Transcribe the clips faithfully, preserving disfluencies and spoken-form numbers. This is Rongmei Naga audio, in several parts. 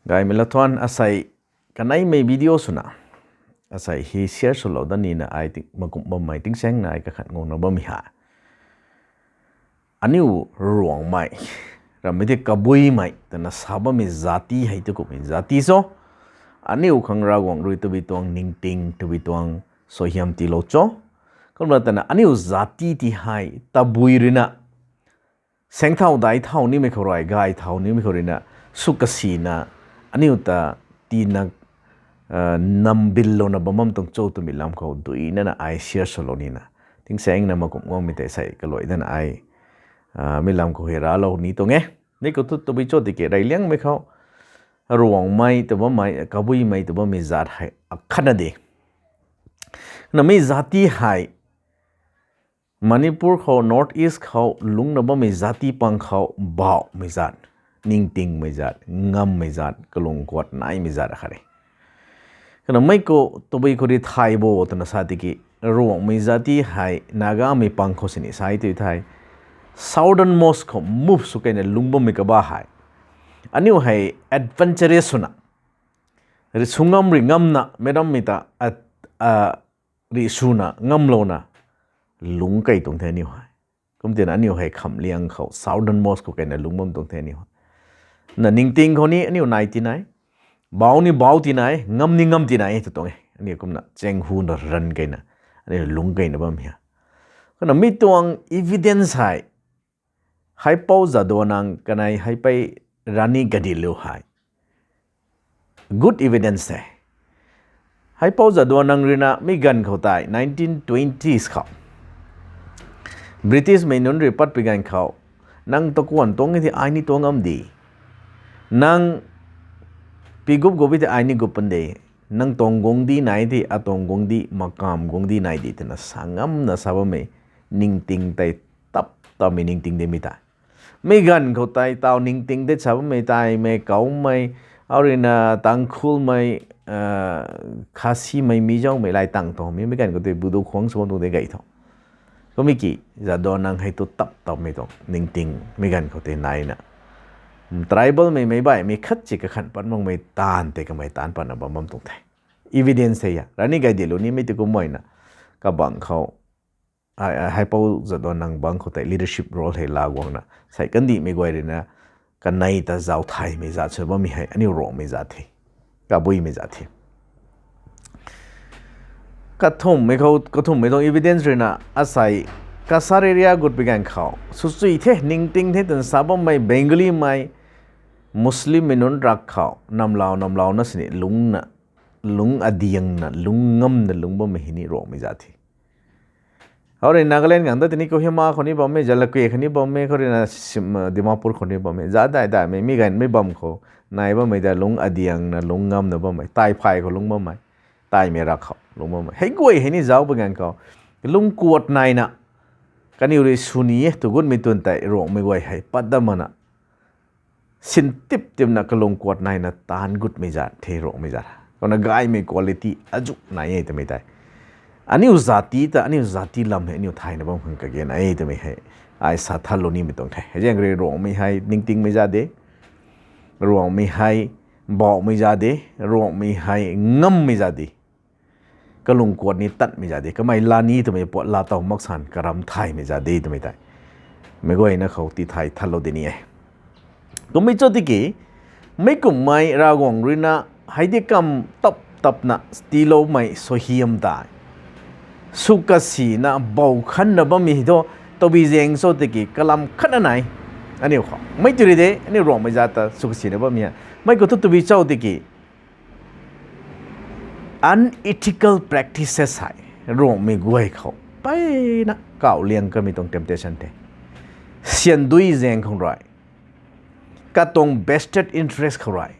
Gaymei lathuan, asei kaneimei video swna asei hei share swlou dat nina ai makumh bammei tingsaengna ai kakhat guangna bammei ha. Aniu Ruangmei, rammei tei Kabuimei twna sa bammei zati hei tu kumhmei zati cho. Aniu khang Ravguangc rui tabui tuang ningting, tabui tuang suaihiam tiilou cho. Kumna twna aniu zati ti hei tabui ruina saengcthau daicthau nimei khou rui, gaythau nimei khou ruina, sw kasina, aniu ta tina, nambillouna bam bam tuang cho twmei lam khou duinana ai share swlou nina, tingsaengna makumh guangmei tei sei kaluai dana ai mi lam khou hei raclou ni tuang e. Mi khou thu tabui cho tiki reyliangmei khou Ruangmei tw bammei, Kabuimei tw bammei zat hei akhatna de. Namei zati hei Manipur khou, North East khou lungcna bammei zati pang khou bauhmei zat, ningtingmei zat, ngammei zat, kalung kuat naimei zat akhat e. Kumna mei khou tabui khou ri thay bo twna sa tiki, Ruangmei zati hei Nagamei pang khou sini sai tu thei, southernmost khou move sw keyna lungc bammei kaba hei, aniu hei adventurous swna, ri sw ngam ri ngamna meic rammei ta ri swna ngamlouna lungc key tuang the aniu hei. Kumtina aniu hei khamliang khou southernmost khou keyna lungc bam tuang the aniu hei. Na ningting khou ni aniu nai ti nai, bauh ni bauh ti nai, ngam ni ngam ti nai tw tuang e. Aniu kumna chaeng huna ran keyna, aniu lungc keyna bam ha. Kumna mi tuang evidence hei Haipou Jadonang kanei Haipei Rani Gaidinliu hei good evidence the. Haipou Jadonang ruina mi ganv khou tei nineteen twenties khou Britishmei nunc rui patpui ganv khou, nang takuan tuang e thei ai ni tuang ngam di, nang pi gup gup e thei ai ni gup pan de, nang tuang guangcdic nai thei atuang guangcdic, makam guangcdic nai di twna sa ngamna sa bammei ningting tei tap tamei ningting de mi tei. Mi ganv khou tei taw ningting de sa bammei Taimei, Koumei, au ruina Tangkhulmei, Khasimei, Mizoumei lay tang tuang mi, mi ganv khou tei Budu Khwang sw bam tuang de gay tho. Kummei ki, Jadonang hei tu tap tamei tuang ningting mi ganv khou tei naina, tribalmei meic baihmei khat si kakhan pat makmei taanv tei kamei taanc patna bam bam tuang the. Evidence hei a, Rani Gaidinliu nimei tei kummeina kabangc khou Haipou Jadonang bangc khou tei leadership role hei laa guangna sei kandihmei guay ruina kanei ta zauc thaymei zat sw bammei hei aniu Ruangmei zat the, Kabuimei zat the. Kathumhmei khou, kathumhmei tuang evidence ruina asei Cachar area gut pui ganv khou swchui the, ningting the twna sa bammei Bengalimei, Muslimmei nunc rak khou namlau namlauna sini lungcna, lungc adiangna, lungc ngamna lungc bammei hei ni Ruangmei zat the. Hou rui Nagaland ngang ta tini Kohima khou ni bammei, Jalukie khou ni bammei, khou ruina Dimapur khou ni bammei, zat dai daimei mi ganvmei bam khou nai bammei ta lungc adiangna lungc ngamna bammei, Taiphay khou lungc bammei, Taimei rak khou lungc bammei hei guay hei ni zauc pui ganv khou lungc kuat naina kaniw rui sw ni e tw gutmei twn tei Ruangmei guay hei pat dat makna sin tip tipna kalung kuat naina taanc gutmei zat the Ruangmei zat. Kumna gaymei quality azuh nai e twmei tei, aniu zati ta aniu zati lam hei aniu thayna bam khang kage nai e twmei hei ai sa thanlou nimei tuang the. Hei zaeng rui Ruangmei hei ningtingmei zat de, Ruangmei hei bauhmei zat de, Ruangmei hei ngammei zat de, kalung kuat ni tatmei zat de, kamei laa ni twmei puat laa tow maksan karam thaymei zat de twmei tei meic guayna khou tithay thanlou di ni e. Kummei cho tiki, mei kumhmei Ravguangc ruina hei di kam tap tapna tiiloumei suaihiam tei sw kasina bou khanna bammei hei thu, tabi zaeng cho tiki kalam khatna nai. Aniu khou mei tu ri de, aniu Ruangmei zat ta sw kasina bammei a, mei khou thu tabi cho tiki unethical practices hei Ruangmei guay khou mpeyna kauh liang kamei tuang temptation the. Syan dui zaeng khou rui, katuang vested interest khou rui,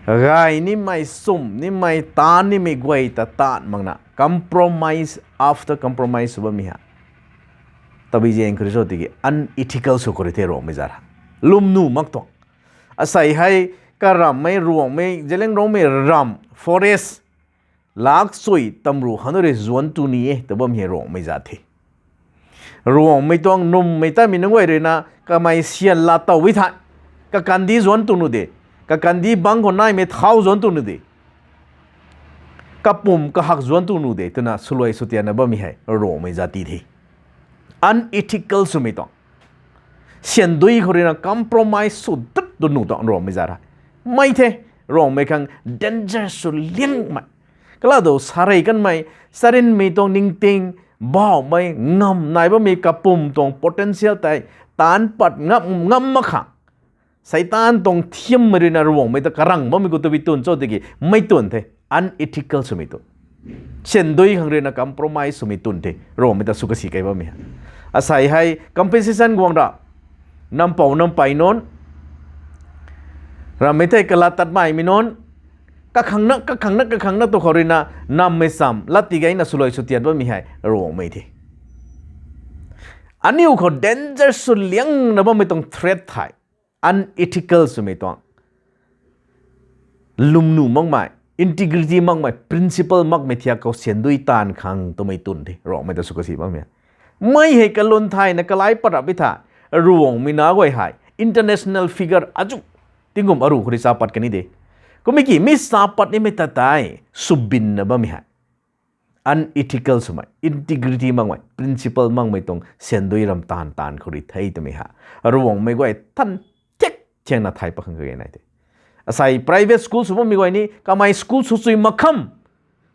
gay nimei, sumh nimei, taanc nimei guay ta taanv makna compromise after compromise sw bammei ha. Tabi zaeng khou rui cho tiki unethical sw khou rui the Ruangmei zat ha. Lwmnuh mak tuang. Asei hei karammei Ruangmei, Zeliangrongmei ram forest lak chui tamru han rui zuanc tu ni e tw bammei hei Ruangmei zat the. Ruangmei tuang nummei tatmei nunc guay ruina kamei syan laa tow e thei, kakandi zuanc tu nu de, Kakandih bangc khou naimei thau zuanc tu nu de. Kapum kahak zuanc tu nu de twna swluai swtianna bammei hei Ruangmei zati the. Unethical swmei tuang. Syandui khou ruina compromise sw dat tu nu tuang Ruangmei zat hei. Mei the, Ruangmei khang danger sw liangmei. Kala do sarei kanmei, charynmei tuang ningting, bauhmei, ngam nai bammei kapum tuang potential tei, taanc pat ngam, ngam mak khang. Seitaan tuang thiammei ruina Ruangmei ta karang bammei khou tabui tun cho tiki, mei tun the, unethical swmei tun. Syandui khang ruina compromise swmei tun the, Ruangmei ta sw kasi kei bammei hei. Asei hei compensation guang ra, nampou nampey nunc, rammei thei kalat tatmei mei nunc, kakhangna, kakhangna, kakhangna tu khou ruina, nammei cham, lat tigeina swluai swtiat bammei hei, Ruangmei the. Aniu khou danger sw liangna bammei tuang threat thei, unethical swmei tuang. Lwmnuh makmei, integrity makmei, principle makmei thiak khou syandui taanv khang twmei tun the, Ruangmei ta sw kasi bammei. Mei hei kalun thayna kalai pat rap e tha, Ruangmei na guay hei, international figure azu, tingkum aru khou rui sa pat kani de. Kummei ki, mi sa pat nimei ta tei, swbinna bammei hei. Unethical swmei, integrity makmei, principle makmei tuang syandui ram taanv taanv khou rui the twmei hei. Ruangmei guay than thiak thiakna thay pat khang kage nai the. Asei private school sw bammei guay ni, kamei school swchui mak kham,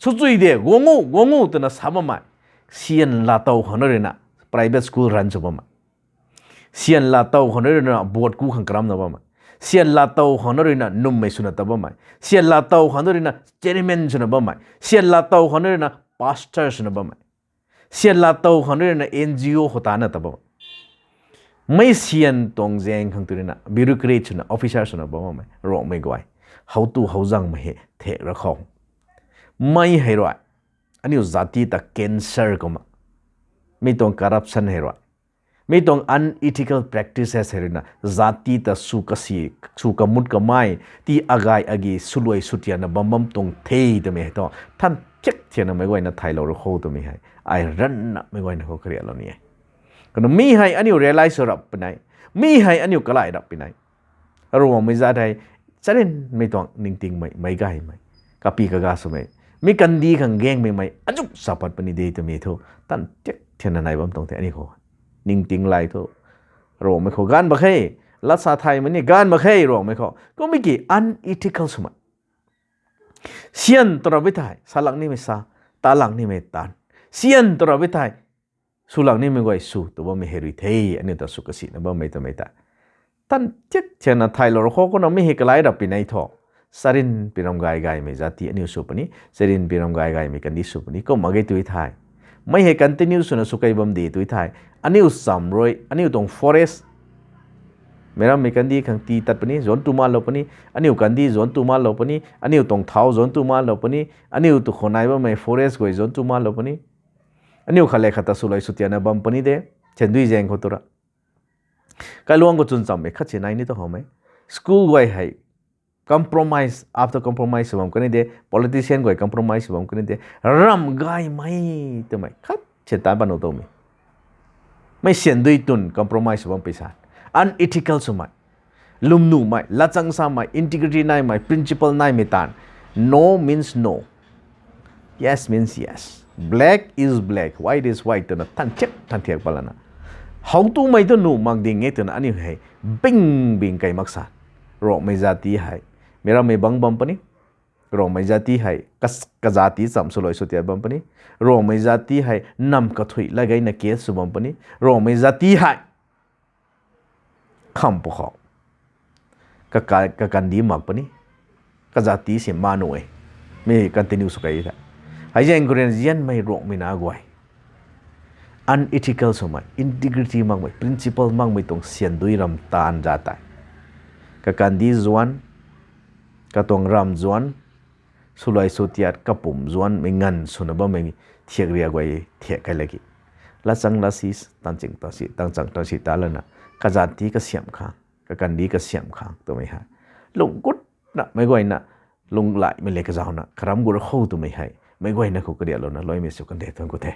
swchui de, guang u, guang u twna sa bammei. Syan laatow khangna ruina, private school run sw bammei. Syan laatow khangna ruina board ku khang karamna bammei. Syan laatow khangna ruina nummei swna ta bammei. Syan laatow khangna ruina chairman swna bammei. Syan laatow khangna ruina pastor swna bammei. Syan laatow khangna ruina N G O khou tana ta bammei. Mei syan tuang zaeng khang tu ruina bureaucrat swna, officer swna bammei. Ruangmei guay, how tu how zangmei hei thek ra khou. Mei hei rui, aniu zati ta cancer kumna. Mi tuang corruption hei rui, mi tuang unethical practices hei ruina zati ta sw kasi, sw kamut kamei, ti agay agi swluai swtianna bam bam tuang the twmei hei thu, than thiak thiakna meic guayna thaylou ra kho twmei hei, ai ranna meic guayna khou kariaklou ni e. Kumna mi hei aniu realize sw rap puni, mi hei aniu kalai rap puni. Ruangmei zat hei, charynmei tuang ningtingmei, meic gaymei, kapi kaga swmei, mi kandih khang gaengmei mei azu sa pat puni de twmei thu, than thiak thiakna nai bam tuang the aniu khou. Ningting lay thu, Ruangmei khou ganv mak khe, lat sa thaymei ni ganv mak khe Ruangmei khou. Kummei ki unethical swmei. Syan tw rap e thei, salak nimei sa, talak nimei tan. Syan tw rap e thei, swlak nimei guay sw tw bammei hei rui the, aniu ta sw kasina bammei twmei ta. Than thiak thiakna thaylou ra khou kumna mi hei kalai rap puni thu. Charynpi ram gay gaymei zati aniu sw puni, charynpi ram gay gaymei kandih sw puni, kumna ge tw thei, mei hei continue swna sw kei bam de tw thei, aniu cham rui, aniu tuang forest, meic rammei kandih khang tii tat puni, zuanc tu malou puni, aniu kandih zuanc tu malou puni, aniu tuang thau zuanc tu malou puni, aniu tu khou nai bammei forest guay zuanc tu malou puni. Aniu khat le khat ta swluai swtianna bam puni de, syan dui zaeng khou tu ra. Kailuang khou chwn chammei khat si nai ni tu khoumei. School guay hei compromise after compromise sw bam kani de, politician guay compromise sw bam kani de, ram gaymei twmei khat si tan banu twmei. Mei syan dui tun compromise sw bam pei sa. Unethical swmei, lwmnuhmei, latchang samei, integrity naimei, principle naimei tan. No means no. Yes means yes. Black is black, white is white twna than thiak than thiak patlana, how tumei tu nuh mak ding e twna aniu hei bing bing kei mak sa. Ruangmei zati hei, meic rammei bang bam puni. Ruangmei zati hei, kas-, kazati cham swluai swtiat bam puni. Ruangmei zati hei, nam kathuic lat gayna case sw bam puni. Ruangmei zati hei, kham pw khou, kaka-, kakandih mak puni. Kazati si ma nuh e. Mi continue sw kei the. Hei zaeng khou rui nzianmei Ruangmei na guay, unethical swmei, integrity makmei, principle makmei tuang syan dui ram taanv zat tei, kakandih zuanc, katuang ram zuanc, swluai swtiat kapum zuanc mei nganv swna bammei thiak riak guay thiak kai laki, latchang latsi, tanching tansi, tangchang tansi ta lana, kazati kasiamh khang, kakandih kasiamh khang twmei hei, lung gutna meic guayna, lunglaimei le kazauna karam gu ra kho twmei hei meic guayna khou kariaklouna luaimei sw kan de tuang khou the.